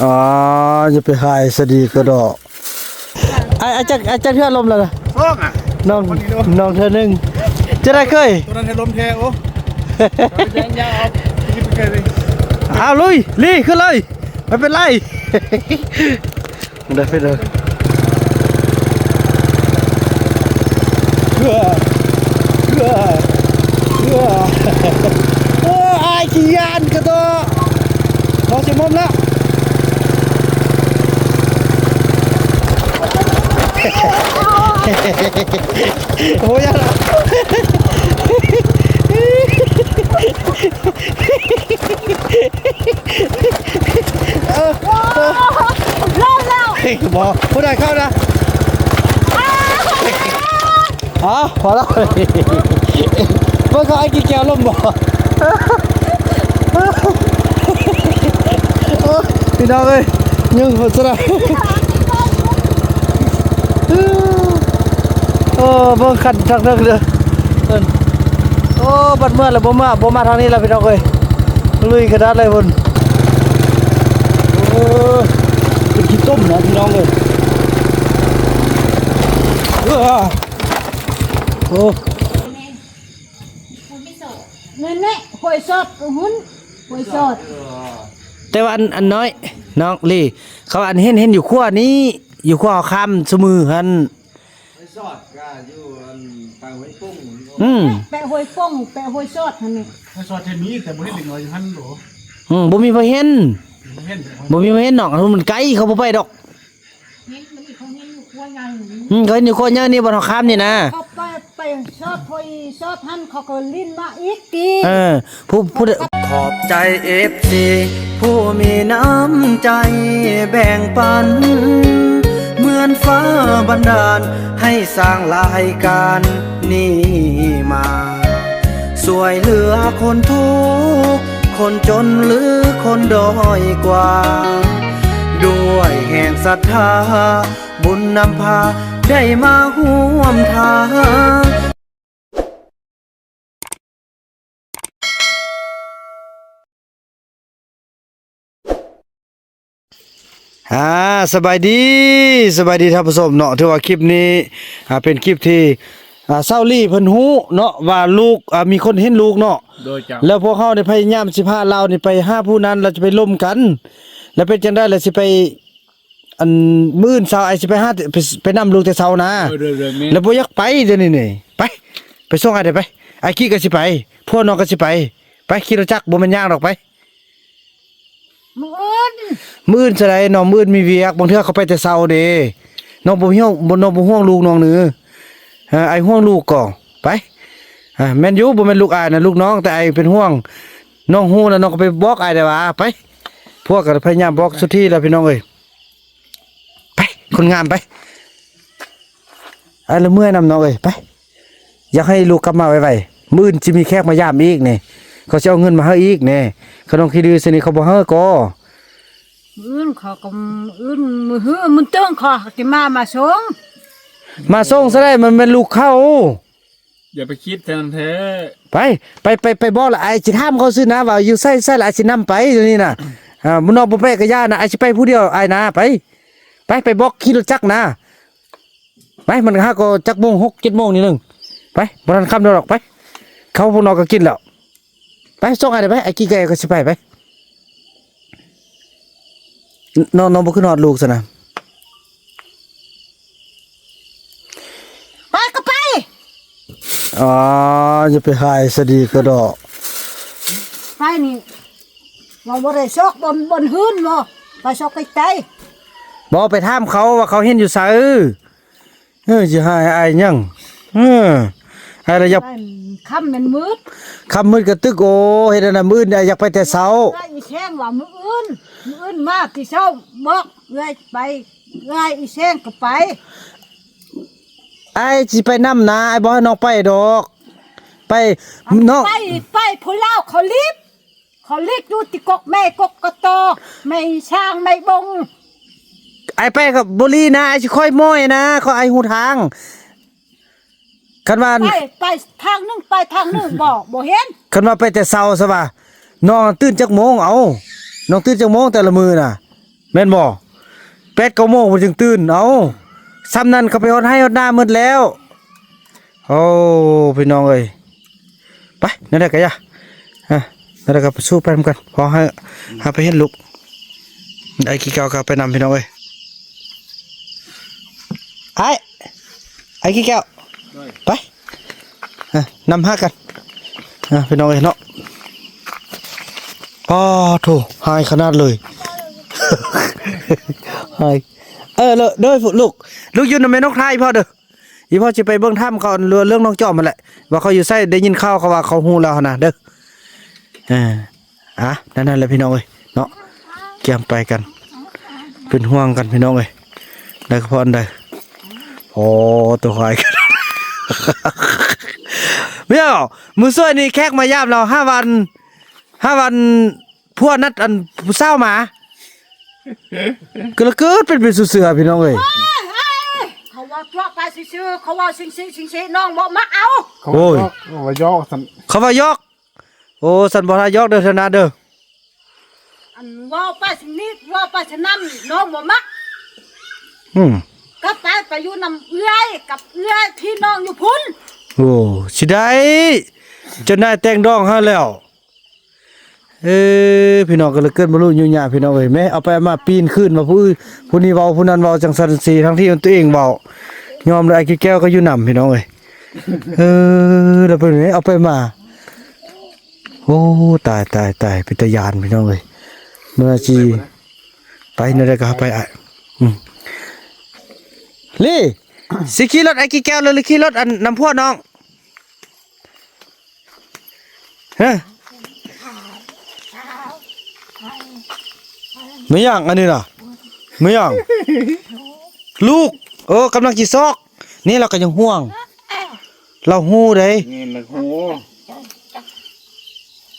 ອໍ ຢ່າໄປຫາຍສະດີກະດອກ. ອາ ອາຈັກ ອາຈັກເທື່ອລົມແລ້ວນະ? ສອງອະ. ນ້ອງ ນ້ອງເທື່ອໜຶ່ງ. ຈະໄດ້ເຄີຍ? ໂຕນັ້ນໃຫ້ລົມແທ້. ໂອ້ ເອົາລຸຍ ລີ້ ຂຶ້ນເລີຍ ບໍ່ເປັນໄລ. ໄດ້ໄປເດີ. ເອີ ອ້າຍຂີ້ຢ້ານກະໂຕ. ບໍ່ຊິໝົມລະ. ໂອ້ຍ ເອີ ລົງແລ້ວ. ບໍ່ ຜູ້ໃດເຂົ້ານະ? ອ້າວ ພໍແລ້ວ. ເບິ່ງເຂົາໄອ້ກິນແກ້ວລົມບໍ່? ໂອ້ຍ ພີ່ນ້ອງເອີຍ ຍິງພຸ້ນຊະນະ. ໂອ້ ເບິ່ງຄັນທາງເທິງເດີ. ເພິ່ນ ໂອ້ ບັດເມືອແລ້ວບໍ່ມາ ບໍ່ມາທາງນີ້ລະພີ່ນ້ອງເອີຍ. ລຸຍຂະໜາດເລີຍພຸ້ນ. ໂອ້ ເປັນຂີ້ຕົມນະພີ່ນ້ອງເອີຍ. ເອີ ໂອ້ ນັ້ນແຫຼະ ຫ້ວຍຊອດ ຫຸ້ນ ຫ້ວຍຊອດ. ແຕ່ວ່າອັນ ອັນນ້ອຍ ນ້ອງລີ ເຂົາອັນເຫັນ ເຫັນຢູ່ຂົວນີ້ ຢູ່ຂົວເຮົາຂ້າມຊຸມື້ຫັ້ນ. ຫ້ວຍຊອດກະຢູ່ອັນປາກຫ້ວຍປົງ. ອືມ ແປະຫ້ວຍປົງ ແປະຫ້ວຍຊອດຫັ້ນນີ້. ຫ້ວຍຊອດແທ້ມີ ແຕ່ບໍ່ເຫັນເດັກນ້ອຍຢູ່ຫັ້ນໂດ. ອືມ ບໍ່ມີໃຜເຫັນ ບໍ່ເຫັນ ບໍ່ມີໃຜເຫັນດອກ. ມັນໄກ ເຂົາບໍ່ໄປດອກ. ເຫັນ ມັນມີ ເຂົາເຫັນຢູ່ຂົວໃຫຍ່. ອືມ ເຂົາເຫັນຢູ່ຂົວໃຫຍ່ນີ້ ບ່ອນເຮົາຂ້າມນີ້ນະ. ເຂົາໄປ ໄປຊອດ ຫ້ວຍຊອດຫັ້ນ ເຂົາກໍຫຼິ້ນມາອີກຕິ. ເອີ ຜູ້ ຜູ້ ຂອບໃຈເອັຟຊີຜູ້ມີນ້ຳໃຈແບ່ງປັນ ເໝືອນຟ້າບັນດານໃຫ້ສ້າງລາຍການນີ້ມາ ຊ່ວຍເຫຼືອຄົນທຸກ ຄົນຈົນ ຫຼື ຄົນດ້ອຍກວ່າ ດ້ວຍແຮງສັດທາ ບຸນນຳພາໄດ້ມາຮ່ວມທາງ. ອ່າ ສະບາຍດີ ສະບາຍດີທ່ານຜູ້ຊົມເນາະ. ຖືວ່າຄລິບນີ້ ອ່າ ເປັນຄລິບທີ່ ອ່າ ຊາວລີເພິ່ນຮູ້ເນາະວ່າລູກ ອ່າ ມີຄົນເຫັນລູກເນາະ. ໂດຍ ເຈົ້າ. ແລ້ວພວກເຮົາໄດ້ພະຍາຍາມຊິພາລາວນີ້ໄປຫາຜູ້ນັ້ນ ແລ້ວຈະໄປລົມກັນ ແລ້ວເປັນຈັ່ງໃດ ແລ້ວຊິໄປ ອັນ ມື້ອື່ນເຊົ້າອ້າຍຊິໄປຫາ ໄປ ໄປນຳລູກແຕ່ເຊົ້ານະ. ເອີ ໂດຍ ໂດຍ ແມ່ນ. ແລ້ວບໍ່ຢາກໄປດຽວນີ້ນີ້ ໄປ ໄປສົ່ງອ້າຍເດີ ໄປ. ອ້າຍກີ້ກໍຊິໄປ ພວກນ້ອງກໍຊິໄປ ໄປ ຂີ່ລົດຈັກ ບໍ່ແມ່ນຍ່າງດອກ ໄປ. ມື້ອື່ນ ມື້ອື່ນຊະໃດ ນ້ອງ ມື້ອື່ນມີວຽກ ບາງເທື່ອເຂົາໄປແຕ່ເຊົ້າເດ້. ນ້ອງບໍ່ຫ່ວງ ນ້ອງບໍ່ຫ່ວງລູກນ້ອງເນີ. ເອີ ອ້າຍຫ່ວງລູກກໍໄປ. ອ່າ ແມ່ນຢູ່ ບໍ່ແມ່ນລູກອ້າຍນະ ລູກນ້ອງ ແຕ່ອ້າຍເປັນຫ່ວງ. ນ້ອງຮູ້ແລ້ວ ນ້ອງກໍໄປບອກອ້າຍໄດ້ວ່າ ໄປ. ພວກກໍພະຍາຍາມບອກສຸດທີ່ແລ້ວ ພີ່ນ້ອງເອີຍ. ໄປ ຄົນງາມ ໄປ. ອ້າຍລະເມື່ອຍນຳ ນ້ອງເອີຍ ໄປ. ຢາກໃຫ້ລູກກັບມາໄວໆ ມື້ອື່ນຊິມີແຂກມາຢາມອີກນີ້ ເຂົາຊິເອົາເງິນມາໃຫ້ອີກນີ້. ຄັນນ້ອງຂີ້ດື້ຊັ້ນນີ້ ເຂົາບໍ່ໃຫ້ກໍ ມື້ອື່ນເຂົາກໍ ມື້ອື່ນ ມື້ຮື ມື້ຕື່ນເຂົາຊິມາ ມາສົ່ງ. ມາສົ່ງຊະໄດ໋ ມັນແມ່ນລູກເຂົາ. ຢ່າໄປຄິດຊັ້ນແທ້. ໄປ ໄປ ໄປ ໄປບອກລະ ອ້າຍຊິຖາມເຂົາຊື່ນະວ່າຢູ່ໃສ ໃສລະ ອ້າຍຊິນຳໄປດຽວນີ້ນະ. ອ່າ ບໍ່ນອກບໍ່ແປກະຢ່ານະ ອ້າຍຊິໄປຜູ້ດຽວອ້າຍນະ. ໄປ ໄປ ໄປບອກຂີ່ລົດຈັກນະ. ໄປ ມັນຫາກໍຈັກໂມງ ຫົກເຈັດໂມງນີ້ໜຶ່ງ. ໄປ ບໍ່ທັນຄ່ຳດອກ ໄປ. ເຂົ້າພວກນ້ອງກໍກິນແລ້ວ. ໄປ ສົ່ງອ້າຍໄດ້ໄປ ອ້າຍກິນໄກ່ກໍຊິໄປ ໄປ. ນ້ອງ ນ້ອງບໍ່ຂຶ້ນຮອດລູກຊັ້ນນະ. ໄປກໍໄປ. ອໍ ຢ່າໄປຫາຍສະດີກະດອກ. ໄປນີ້ ວ່າບໍ່ໄດ້ຊອກບ່ອນ ບ່ອນອື່ນບໍ່ ໄປຊອກໃກ້ໆ. ບໍ່ ໄປຖາມເຂົາວ່າເຂົາເຫັນຢູ່ໃສ. ເອີ ຊິຫາຍອ້າຍຫຍັງ. ເອີ ອ້າຍລະຢາກ ຄ່ຳແມ່ນມືດ ຄ່ຳມືດກະຕຶກ. ໂອ້ ເຮັດອັນນັ້ນ ມື້ອື່ນອ້າຍຢາກໄປແຕ່ເຊົ້າ. ອ້າຍອີແຊງວ່າມື້ອື່ນ ມື້ອື່ນມາແຕ່ເຊົ້າ ບອກເອື້ອຍໄປ ເອື້ອຍອີແຊງກໍໄປ. ອ້າຍຊິໄປນຳນະ ອ້າຍບໍ່ໃຫ້ນ້ອງໄປດອກ. ໄປ ນ້ອງ ໄປ ໄປ ຜູ້ລາວເຂົາລີບ ເຂົາລີກຢູ່ຕິກົກແມ່ກົກກະຕໍ ແມ່ຊ້າງແມ່ບົງ. ອ້າຍໄປກັບບໍ່ລີນະ ອ້າຍຊິຄ່ອຍມ້ອຍນະ ຂໍອ້າຍຮູ້ທາງ. ຄັນວ່າ ໄປ ໄປທາງໜຶ່ງ ໄປທາງໜຶ່ງ ບໍ່ ບໍ່ເຫັນ. ຄັນວ່າໄປແຕ່ເຊົ້າຊະວ່າ ນ້ອງຕື່ນຈັກໂມງ? ເອົ້າ ນ້ອງຕື່ນຈັກໂມງແຕ່ລະມື້ນະ? ແມ່ນບໍ່? ແປດເກົ້າໂມງເພິ່ນຈຶ່ງຕື່ນ. ເອົ້າ ຊ່ຳນັ້ນກໍໄປຮອດໄຮ່ຮອດນາໝົດແລ້ວ. ໂອ້ ພີ່ນ້ອງເອີຍ ໄປ ແນວໃດກໍຢ່າ ຮະ ແນວໃດກໍໄປ ສູ້ໄປນຳກັນ. ພໍໃຫ້ ຫາໄປເຫັນລູກ ໄອ້ຂີ້ແກ້ວກໍໄປນຳ ພີ່ນ້ອງເອີຍ. ອ້າຍ ໄອ້ຂີ້ແກ້ວ ໄປ ອ່ະ ນຳຫາກັນ ອ່ະ ພີ່ນ້ອງເອີຍເນາະ. ປາໂທ້ ຮ້າຍຂະໜາດເລີຍ ຮ້າຍ. ເອີ ເລີ ເດີລູກ ລູກຢູ່ນຳແມ່ນົກໄທພໍ່ເດີ. ອີພໍ່ຊິໄປເບິ່ງຖ້ຳກ່ອນ ເລື່ອງ ເລື່ອງນ້ອງຈອມຫັ້ນແຫຼະ ວ່າເຂົາຢູ່ໃສ. ໄດ້ຍິນຂ່າວເຂົາວ່າເຂົາຮູ້ແລ້ວຫັ້ນນະເດີ. ເອີ ອ່ະ ນັ້ນ ນັ້ນແຫຼະພີ່ນ້ອງເອີຍເນາະ ກຽມໄປກັນ ເປັນຫ່ວງກັນພີ່ນ້ອງເອີຍ. ໄດ້ກະເພາະອັນໃດ? ໂອ້ ຕົວຄວາຍ ແມ່ນບໍ່? ມື້ຊ່ວຍນີ້ແຂກມາຢາມລາວ ຫາວ່າ ຫາວ່າ ຜົວນັດອັນຜູ້ສາວມາ ກໍລະເກີດເປັນ ເປັນເສືອ ພີ່ນ້ອງເອີຍ. ໂອ້ຍ ເຂົາເວົ້າຕົວະໄປຊື່ໆ ເຂົາເວົ້າຊິງຊີ້ຊິງຊີ້ ນ້ອງບໍ່ມັກເອົາ. ໂອ້ຍ ເຂົາວ່າຢອກ ເຂົາວ່າຢອກຊັ້ນ ເຂົາວ່າຢອກ. ໂອ້ ຊັ້ນບໍ່ຖ້າຢອກເດີ ເທື່ອໜ້າເດີ. ອັນເວົ້າໄປຊະນິດ ເວົ້າໄປຊະນັ້ນ ນ້ອງບໍ່ມັກ. ອືມ ກໍໄປ ໄປຢູ່ນຳເອື້ອຍ ກັບເອື້ອຍພີ່ນ້ອງຢູ່ພຸ້ນ. ໂອ້ ຊິໄດ້ ເຈົ້ານາຍແຕ່ງດອງໃຫ້ແລ້ວ. ເອີ ພີ່ນ້ອງ ກໍເລີຍເກີດມາລຸຍຫຍຸ້ງຍາກ ພີ່ນ້ອງເອີຍ. ແມ້ ເອົາໄປເອົາມາ ປີນຄືນວ່າຜູ້ອື່ນ ຜູ້ນີ້ເວົ້າ ຜູ້ນັ້ນເວົ້າ ຈັ່ງຊັ້ນຈັ່ງຊີ້ ທັງທີ່ຕົວເອງເວົ້າ. ຍອມແລ້ວ ອ້າຍແກ້ວກໍຢູ່ນຳ ພີ່ນ້ອງເອີຍ. ເອີ ແລ້ວເພິ່ນເອົາໄປມາ ໂອ້ ຕາຍ ຕາຍ ຕາຍ ເປັນຕາຢ້ານ ພີ່ນ້ອງເອີຍ. ເມື່ອຊິໄປແນວໃດກໍໄປ ອ້າຍ. ອືມ ລີ ຊິຂີ່ລົດອ້າຍແກ້ວ ຫຼືຂີ່ລົດອັນນຳພວກນ້ອງ? ຮະ ແມ່ນຫຍັງອັນນີ້ນະ? ແມ່ນຫຍັງ? ລູກ ເອີ ກຳລັງຊິຊອກ. ນີ້ລາວກໍຍັງຫ່ວງ ລາວຮູ້ເດ້. ນີ້ລາວຮູ້.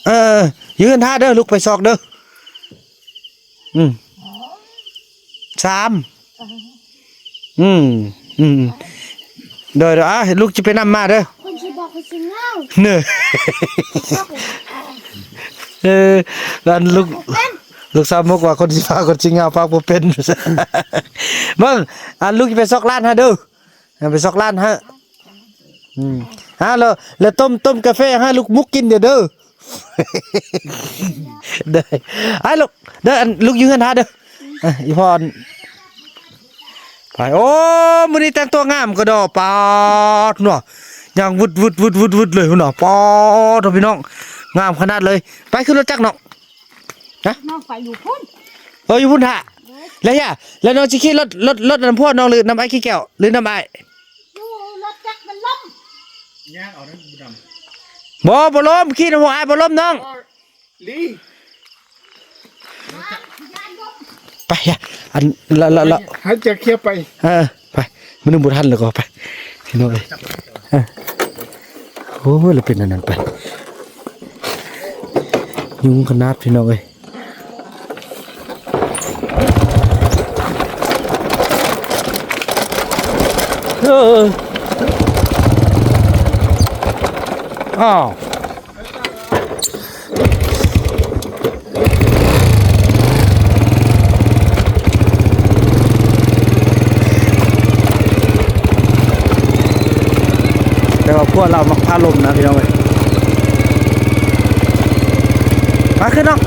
ເອີ ຢືນຖ້າເດີ ລູກໄປຊອກເດີ. ອືມ ສາມ ອືມ ອືມ ໂດຍ ໂດຍ ອ່າ ລູກຈະໄປນຳມາເດີ. ຄົນຊິບອກຄົນຊິເຫງົາ ເນີ ເອີ ອັນລູກ ລູກສາວມຸກວ່າ ຄົນຊິພາຄົນຊິເຫງົາ ພາບໍ່ເປັນ. ເບິ່ງ ອັນລູກຈະໄປຊອກຮ້ານໃຫ້ເດີ ໄປຊອກຮ້ານໃຫ້. ອືມ ອ່າ ແລ້ວ ແລ້ວຕົ້ມ ຕົ້ມກາແຟໃຫ້ລູກມຸກກິນເດີ ເດີ. ເດີ ອ້າຍລູກເດີ ອັນລູກຢູ່ເຮືອນຫາເດີ. ເອີ ອີ່ພໍ່ ໄປ. ໂອ້ ມື້ນີ້ແຕ່ງຕົວງາມກະດໍ ປາດເນາະ ຍ່າງວຶດໆໆໆເລີຍພຸ້ນເນາະ. ປາດເນາະ ພີ່ນ້ອງ ງາມຂະໜາດເລີຍ. ໄປຂຶ້ນລົດຈັກນ້ອງ. ຮະ ນ້ອງໄປຢູ່ພຸ້ນ. ເອີ ຢູ່ພຸ້ນຖ້າ. ແລ້ວຍາ ແລ້ວນ້ອງຊິຂີ່ລົດ ລົດ ລົດນຳພວກນ້ອງ ຫຼືນຳອ້າຍຂີ້ແກ້ວ ຫຼືນຳອ້າຍ? ຢູ່ລົດຈັກມັນລົ້ມ. ຍ່າງເອົານັ້ນບໍ່ດຳ. ບໍ່ ບໍ່ລົ້ມ ຂີ່ນຳພວກອ້າຍບໍ່ລົ້ມນ້ອງ. ລີ ໄປ ອັນ ລະ ລະ ລະ ໃຫ້ຈັກເຄຍໄປ. ເອີ ໄປ ມື້ໜຶ່ງບໍ່ທັນແລ້ວກໍໄປ ພີ່ນ້ອງເອີຍ. ເອີ ໂອ້ຍ ລະເປັນອັນນັ້ນໄປ ຍຸງຂະໜາດ ພີ່ນ້ອງເອີຍ. ເອີ ອ້າວ ແຕ່ວ່າພວກລາວມັກພາລົມນະ ພີ່ນ້ອງເອີຍ. ມາຂຶ້ນເນາະ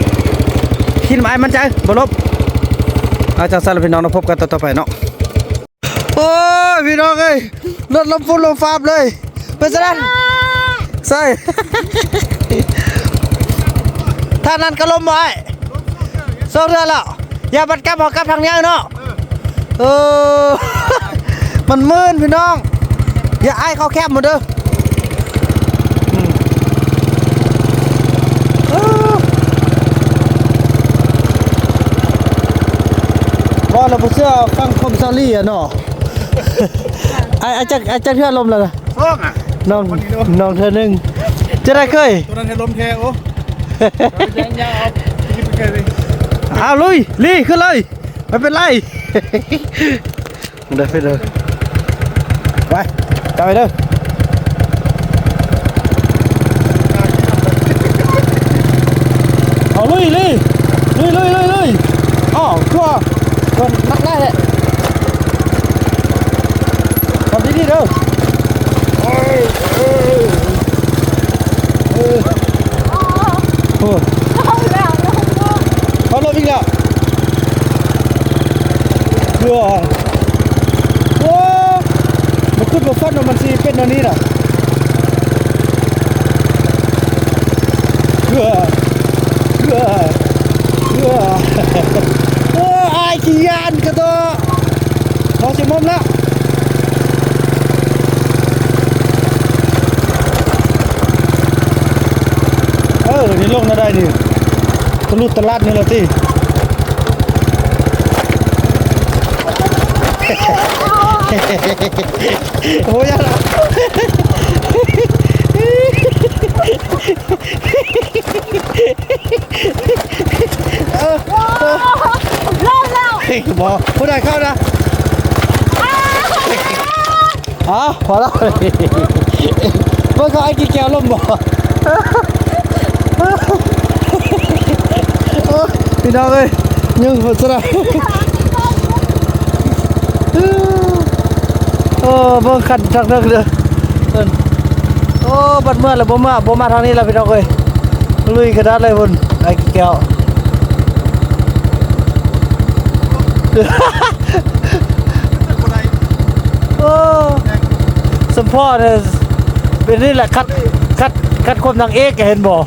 ຂີ່ນຳອ້າຍໝັ້ນໃຈ ບໍ່ລົບ. ເອົາ ຈັ່ງຊັ້ນລະ ພີ່ນ້ອງເນາະ ພົບກັນຕອນຕໍ່ໄປເນາະ. ໂອ້ຍ ພີ່ນ້ອງເອີຍ ລົດລົມຟຸ້ນລົມຟາບເລີຍ. ເປັນຈັ່ງໃດ? ໃສ່ ທ່ານັ້ນກໍລົມບໍ່ອ້າຍ? ສອງເທື່ອແລ້ວ. ຢ່າບັດກັບ ເຮົາກັບທາງນີ້ເນາະ. ເອີ ມັນມື່ນ ພີ່ນ້ອງ. ຢ່າອ້າຍເຂົ້າແຄມໝົດເດີ. ອືມ ເອີ ເວົ້າແລ້ວບໍ່ເຊື່ອ ຟັງຄວາມສາລີອະເນາະ. ອ້າຍ ອ້າຍຈັກ ອ້າຍຈັກເທື່ອລົມແລ້ວນະ? ສອງອະ ນ້ອງ ນ້ອງເທື່ອໜຶ່ງ. ຈະໄດ້ເຄີຍ ຕົວນັ້ນໃຫ້ລົມແທ້. ໂອ້ ເອົາ ລຸຍ ລີ ຂຶ້ນເລີຍ ບໍ່ເປັນໄລ. ເດີ ໄປເດີ ໄປ ກັບໄປເດີ. ເອົາ ລຸຍ ລີ ລຸຍ ລຸຍ ລຸຍ ລຸຍ. ອ້າວ ຕົວ ມັນໜັກຫຼາຍແທ້. ຂັບດີໆເດີ. ເອີ ເອີ ເອີ ໂອ້ ເຂົ້າລົມອີກແລ້ວ. ເອີ ໂອ້ ບໍ່ຄິດບໍ່ຝັນວ່າມັນຊິເປັນແນວນີ້ນະ. ເອີ ເອີ ເອີ ໂອ້ ອ້າຍຂີ້ຢ້ານກະໂຕ. ເຂົາຊິມົມແລ້ວ. ເອີ ນີ້ລົງແນວໃດນີ້? ຕະຫຼຸດຕະລັດນີ້ລະຕິ. ໂອ້ຍ ຢ່າລະ. ເອີ ເອີ ລົງແລ້ວ. ບໍ່ ຜູ້ໃດເຂົ້ານະ? ອ້າ ພໍແລ້ວ. ເບິ່ງເຂົາໄອ້ກີ່ແກ້ວລົມບໍ່? ໂອ້ຍ ພີ່ນ້ອງເອີຍ ຍຸງໂພດຊະນະ. ໂອ້ ເບິ່ງຄັນທາງເທິງເດີ. ໂອ້ ບັດເມື່ອລະບໍ່ມາ ບໍ່ມາທາງນີ້ລະ ພີ່ນ້ອງເອີຍ. ລຸຍຂະໜາດເລີຍພຸ້ນ ໄອ້ກີ່ແກ້ວ. ໂອ້ ສົມພໍເດ້ ເປັນນີ້ແຫຼະ ຂັດ ຂັດ ຂັດຄວາມນາງເອກ ເຫັນບໍ່?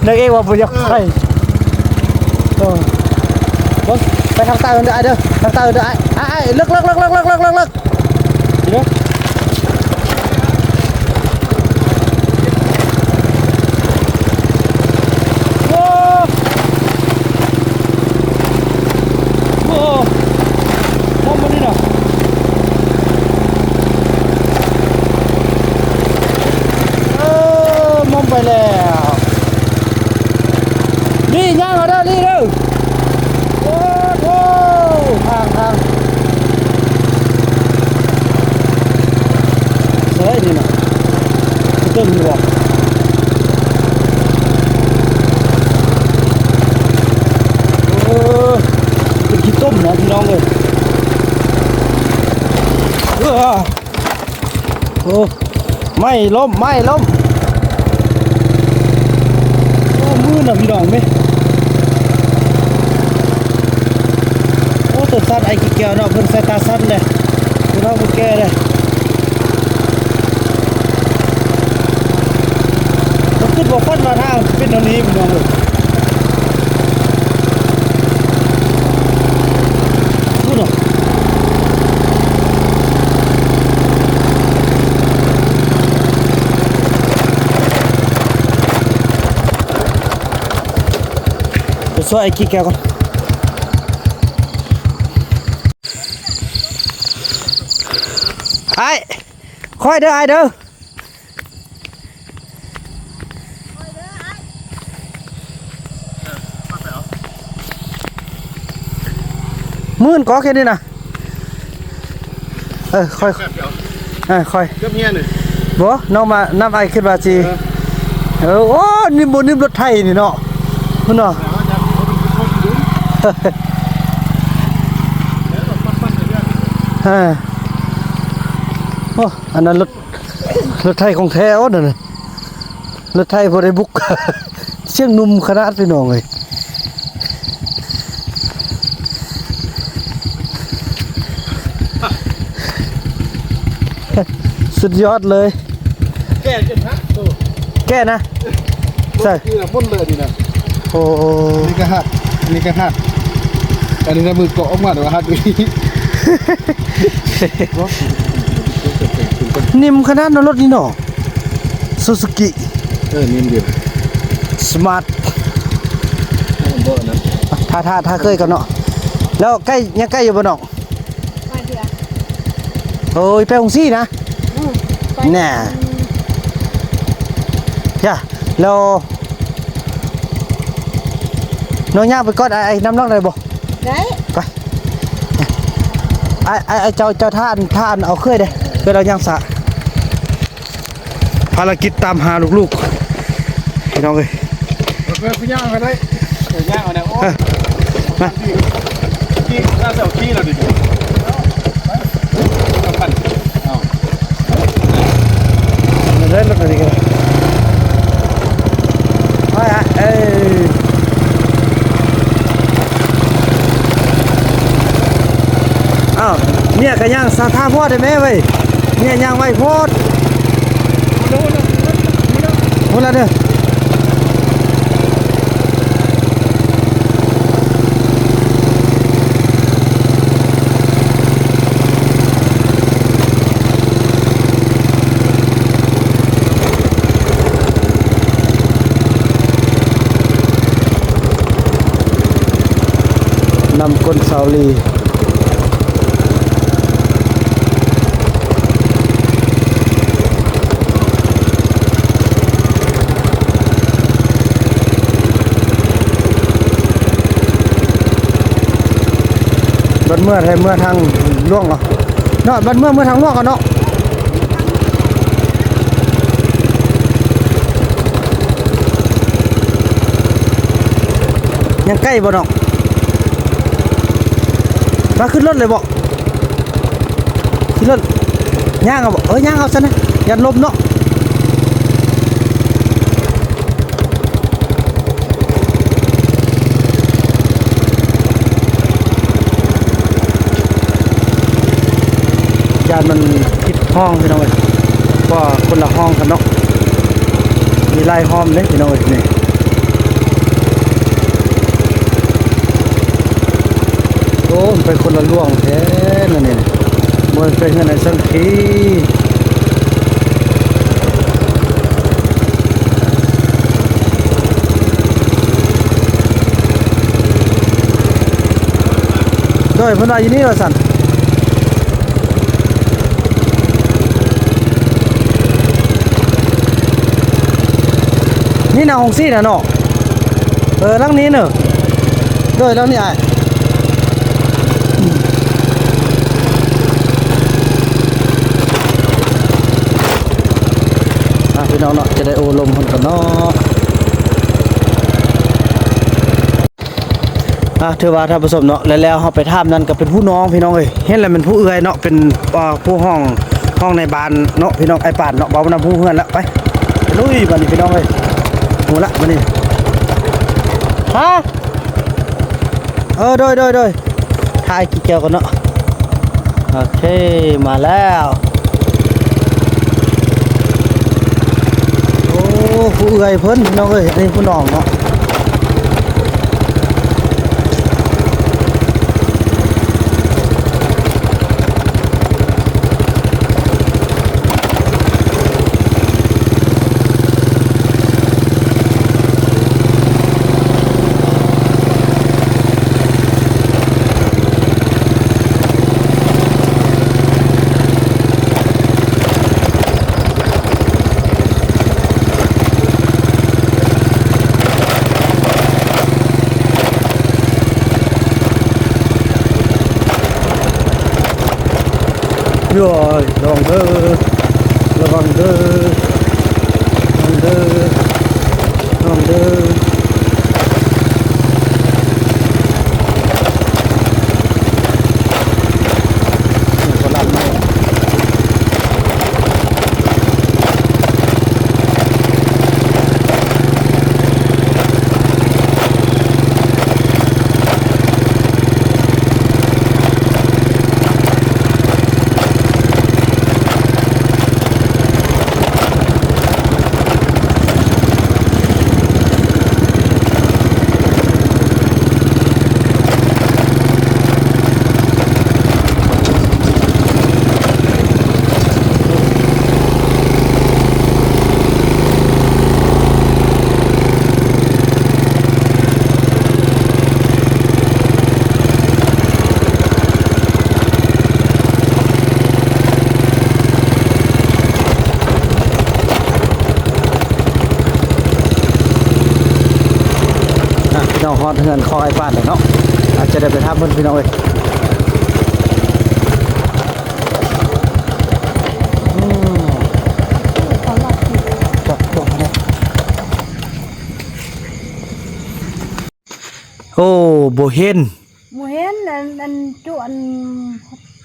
ນາງເອກວ່າບໍ່ຢາກໄປ. ເອີ ເອີ ເບິ່ງ ໄປທາງໃຕ້ເດີອ້າຍເດີ ທາງໃຕ້ເດີອ້າຍ. ອ້າຍ ເລິກ ເລິກ ເລິກ. ໂອ້ ໂອ້ ມົມມານີ້ນະ. ເອີ ມົມໄປແລ້ວ. ລີ້ ຍ່າງເອົາເດີ ລີ້ເດີ. ໂອ້ໂຫ ທາງ ທາງ ໃສນີ້ນະ? ເປັນຕົ້ນຢູ່ບໍ່? ເອີ ເປັນຂີ້ຕົມນະ ພີ່ນ້ອງເອີຍ. ເອີ ໂອ້ ໄມ້ລົ້ມ ໄມ້ລົ້ມ. ໂອ້ ມືນນະພີ່ນ້ອງເອີຍ. ໂອ້ ຕົວສັ້ນ ໄອ້ກີ່ແກ້ວເນາະ ເພິ່ນສາຍຕາສັ້ນເດ້ ຜູ້ເຖົ້າຜູ້ແກ່ເດ້. ບໍ່ຄິດບໍ່ຝັນວ່າທາງຊິເປັນແນວນີ້ ພີ່ນ້ອງເອີຍ. ພຸ້ນເນາະ ໄປຊ່ວຍໄອ້ກີ່ແກ້ວກ່ອນ. ອ້າຍ ຄ່ອຍເດີອ້າຍເດີ. ໝື່ນກໍແຄ່ນີ້ນະ. ເອີ ຄ່ອຍ ເອີ ຄ່ອຍ ເກືອບເຮຍນີ້. ບໍ່ ນ້ອງມານຳອ້າຍ ຄິດວ່າຊິ ເອີ ເອີ ໂອ້ ນີ້ບໍ່ ນີ້ລົດໄຖນີ້ເນາະ ພຸ້ນເນາະ. ເອີ ໂອ້ ອັນນັ້ນລົດ ລົດໄຖຂອງແທ້ ໂອ້ ນັ້ນ ລົດໄຖບໍ່ໄດ້ບຸກ. ສຽງໜຸ່ມຂະໜາດ ພີ່ນ້ອງເອີຍ. ສຸດຍອດເລີຍ. ແກ່ຈົນຫັກໂຕ ແກ່ນະ. ໃສ່ ນີ້ນະ ໝົດເລີຍນີ້ນະ. ໂອ້ ນີ້ກະຫັກ ນີ້ກະຫັກ. ອັນນີ້ນະ ມືເກາະອອກມາແຕ່ວ່າຫັກອີ່ຫຼີ. ໜິ່ມຂະໜາດເນາະ ລົດນີ້ເນາະ. ຊູຊູກິ ເອີ ນີ້ດຽວ ສະມາດ ບໍ່ນະ. ຖ້າ ຖ້າ ຖ້າເຄີຍກັນເນາະ. ແລ້ວໃກ້ ຍັງໃກ້ຢູ່ບໍ່ນ້ອງ? ໂອ້ຍ ໄປຫົງສີນະ. ອືມ ແນ່ ອືມ ຈ້າ ແລ້ວນ້ອງຍ່າງໄປກ່ອນ ອ້າຍນຳນ້ອງໄດ້ບໍ່? ໄດ້ ໄປ. ອ້າຍ ອ້າຍ ອ້າຍ ເຈົ້າ ເຈົ້າຖ້າອັນ ຖ້າອັນເອົາເຄື່ອຍເດ້ ເພື່ອເຮົາຍ່າງສາ. ພາລະກິດຕາມຫາລູກໆ ພີ່ນ້ອງເອີຍ. ເອີ ເອີ ຍ່າງໄປໄດ້ ເອີ ຍ່າງເອົາແນວ ໂອ້ ເອີ ມາ. ຂີ່ ຖ້າເຈົ້າຂີ່ແລ້ວນີ້ ເອົາ ໄດ້ລົດອັນນີ້ກໍ ໄປອະ ເອີ ອ້າວ ເມຍກໍຍ່າງສາທາພອດໄດ້ແມ່ເວີຍ ເມຍຍ່າງໄວໂພດ ພຸ້ນລະເດີ. ນຳກົ້ນສາວລີ. ບັດເມືອໃຫ້ເມືອທາງຫຼວງເນາະ ເນາະ ບັດເມືອ ເມືອທາງຫຼວງເອົາເນາະ. ຍັງໃກ້ບໍ່ນ້ອງ? ມາຂຶ້ນລົດເລີຍບໍ່? ຂີ່ລົດ ຍ່າງເອົາບໍ່? ເອີ ຍ່າງເອົາຊັ້ນນະ ຢ້ານລົມເນາະ ຢ້ານມັນຜິດຫ້ອງພີ່ນ້ອງເອີຍ ເພາະວ່າຄົນລະຫ້ອງກັນເນາະ ມີຫຼາຍຫ້ອງເດ້ພີ່ນ້ອງເອີຍ ນີ້. ໂອ້ ມັນໄປຄົນລະຫຼວງແທ້ນັ້ນນີ້ ບໍ່ແມ່ນໄປເຮືອນອ້າຍສັງຄີ. ໂດຍ ເພິ່ນວ່າຢູ່ນີ້ວ່າຊັ້ນ. ນີ້ນະ ໂຮງສີນະເນາະ ເອີ ຫຼັງນີ້ເນີ ໂດຍ ຫຼັງນີ້ອ້າຍ ອ່າ ພີ່ນ້ອງເນາະ ຈະໄດ້ໂອ້ລົມເພິ່ນກ່ອນເນາະ. ອ່າ ຖືວ່າທ່ານຜູ້ຊົມເນາະ ແລ້ວເຮົາໄປຖາມນັ້ນກໍເປັນຜູ້ນ້ອງພີ່ນ້ອງເອີຍ ເຫັນແລ້ວແມ່ນຜູ້ເອື້ອຍເນາະ ເປັນ ອ່າ ຜູ້ຫ້ອງ ຫ້ອງໃນບ້ານເນາະ ພີ່ນ້ອງ ອ້າຍປານເນາະ ເວົ້ານຳຮູ້ເຮືອນລະ ໄປ ໄປລຸຍບາດນີ້ພີ່ນ້ອງເອີຍ ຮູ້ລະບາດນີ້ ຮະ ເອີ ໂດຍ ໂດຍ ໂດຍ ຖ່າຍກິນແຈ່ວກ່ອນເນາະ ໂອເຄ ມາແລ້ວ ໂອ້ ຜູ້ເອື້ອຍເພິ່ນພີ່ນ້ອງເອີຍ ອັນນີ້ຜູ້ນ້ອງເນາະ. ໂອ້ຍ ລະວັງເດີ ລະວັງເດີ ລະວັງເດີ ລະວັງເດີ. ອ່ະ ພີ່ນ້ອງ ຮອດເຮືອນຂອງອ້າຍປານແລ້ວເນາະ ອາດຈະໄດ້ໄປຖາມເພິ່ນ ພີ່ນ້ອງເອີຍ. ໂອ້ ບໍ່ເຫັນ ບໍ່ເຫັນ ອັນ ອັນຈຸ ອັນ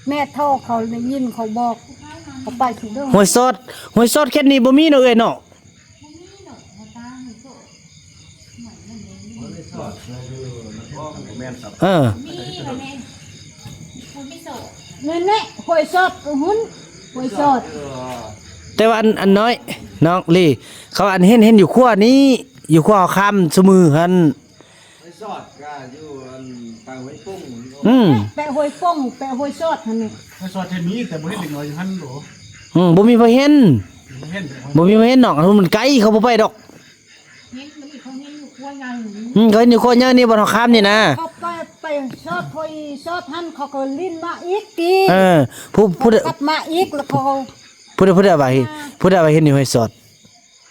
ແມ່ເຖົ້າເຂົາໄດ້ຍິນເຂົາບອກ ເຂົາໄປຊິເດີ. ຫ້ວຍຊອດ ຫ້ວຍຊອດເຂດນີ້ບໍ່ມີເນາະເອື້ອຍເນາະ. ເອີ ແມ່ນແຫຼະ ຫ້ວຍຊອດກໍຫຸ້ນ ຫ້ວຍຊອດ. ແຕ່ວ່າອັນ ອັນນ້ອຍ ນ້ອງລີ ເຂົາອັນເຫັນ ເຫັນຢູ່ຂົວນີ້ ຢູ່ຂົວເຮົາຂ້າມຊຸມື້ຫັ້ນ. ຫ້ວຍຊອດກໍຢູ່ອັນປາກຫ້ວຍປົງ. ອືມ ແປະຫ້ວຍປົງ ແປະຫ້ວຍຊອດຫັ້ນນີ້. ຫ້ວຍຊອດທີ່ມີ ແຕ່ບໍ່ເຫັນເດັກນ້ອຍຢູ່ຫັ້ນໂດ. ອືມ ບໍ່ມີໃຜເຫັນ ບໍ່ເຫັນ ບໍ່ມີໃຜເຫັນດອກ ມັນໄກ ເຂົາບໍ່ໄປດອກ. ເຫັນ ມັນນີ້ເຂົາເຫັນຢູ່ຂົວໃຫຍ່. ອືມ ເຂົາເຫັນຢູ່ຂົວໃຫຍ່ນີ້ ບ່ອນເຮົາຂ້າມນີ້ນະ. ເຂົາໄປ ໄປຊອດ ຫ້ວຍຊອດຫັ້ນ ເຂົາກໍຫຼິ້ນມາອີກຕິ. ເອີ ຜູ້ ຜູ້ໃດ ເຂົາກັບມາອີກ ແລ້ວເຂົາ ຜູ້ໃດ ຜູ້ໃດວ່າ ອ່າ ຜູ້ໃດວ່າເຫັນຢູ່ຫ້ວຍຊອດ?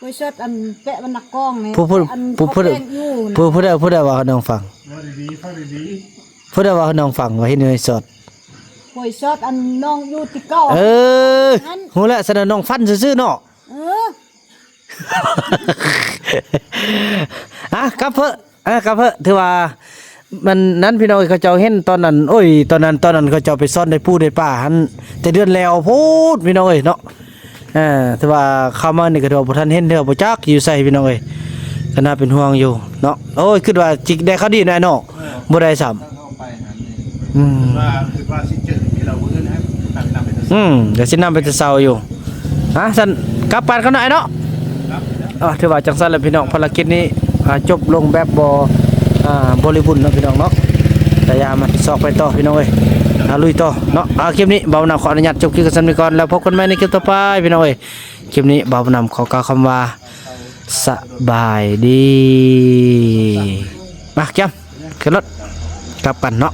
ຫ້ວຍຊອດ ອັນແປະວັນນະກອງນີ້ ຜູ້ ຜູ້ ອັນ ຜູ້ ຜູ້ໃດ ເຂົາແປະຢູ່ນະ ຜູ້ ຜູ້ໃດ ຜູ້ໃດວ່າໃຫ້ນ້ອງຟັງ? ເວົ້າດີໆ ຟັງດີໆ. ຜູ້ໃດວ່າໃຫ້ນ້ອງຟັງວ່າເຫັນຢູ່ຫ້ວຍຊອດ? ຫ້ວຍຊອດ ອັນນ້ອງຢູ່ທີ່ເກົ່າ. ເອີ ຫັ້ນ ຮູ້ແລ້ວ ຊັ້ນນ້ອງຝັນຊື່ໆເນາະ. ເອີ ອ່ະ ກັບເພີ້ ອ່າ ກໍເພິ່ນ ຖືວ່າມັນນັ້ນ ພີ່ນ້ອງເອີຍ ເຂົາເຈົ້າເຫັນຕອນນັ້ນ ໂອ້ຍ ຕອນນັ້ນ ຕອນນັ້ນເຂົາເຈົ້າໄປຊ່ອນໄດ້ປູໄດ້ປາຫັ້ນ ແຕ່ເດືອນແລ້ວໂພດ ພີ່ນ້ອງເອີຍເນາະ. ເອີ ຖືວ່າເຂົ້າມານີ້ກໍຖືວ່າບໍ່ທັນເຫັນເທື່ອ ບໍ່ຈັກຢູ່ໃສ ພີ່ນ້ອງເອີຍ ກໍໜ້າເປັນຫ່ວງຢູ່ເນາະ. ໂອ້ຍ ຄິດວ່າຊິໄດ້ຂ່າວດີເນາະ ອ້າຍເນາະ ເອີ ບໍ່ໄດ້ຊ້ຳ. ອືມ ຄິດວ່າ ຄິດວ່າຊິເຈີກິນເຫຼົ້າມື້ອື່ນນະ ອືມ ກໍຊິນຳໄປແຕ່ເຊົ້າຢູ່. ອ່ະ ຊັ້ນກັບກັນເນາະ ອ້າຍເນາະ. ອ່າ ຖືວ່າຈັ່ງຊັ້ນແຫຼະພີ່ນ້ອງ ພາລະກິດນີ້ ອ່າ ຈົບລົງແບບບໍ່ ອ່າ ບໍລິບູນເນາະພີ່ນ້ອງເນາະ. ແຕ່ຢ່າມາຊອກໄປຕໍ່ພີ່ນ້ອງເອີຍ ອ່າ ລຸຍຕໍ່ເນາະ. ອ່າ ຄລິບນີ້ບ່າວນຳຂໍອະນຸຍາດຈົບຄລິບກັນສ່ຳນີ້ກ່ອນ ແລ້ວພົບກັນໃໝ່ໃນຄລິບຕໍ່ໄປພີ່ນ້ອງເອີຍ. ຄລິບນີ້ບ່າວນຳຂໍກ່າວຄຳວ່າ ສະບາຍດີ. ມາ ແກ້ມ ຂຶ້ນລົດ ກັບກັນເນາະ.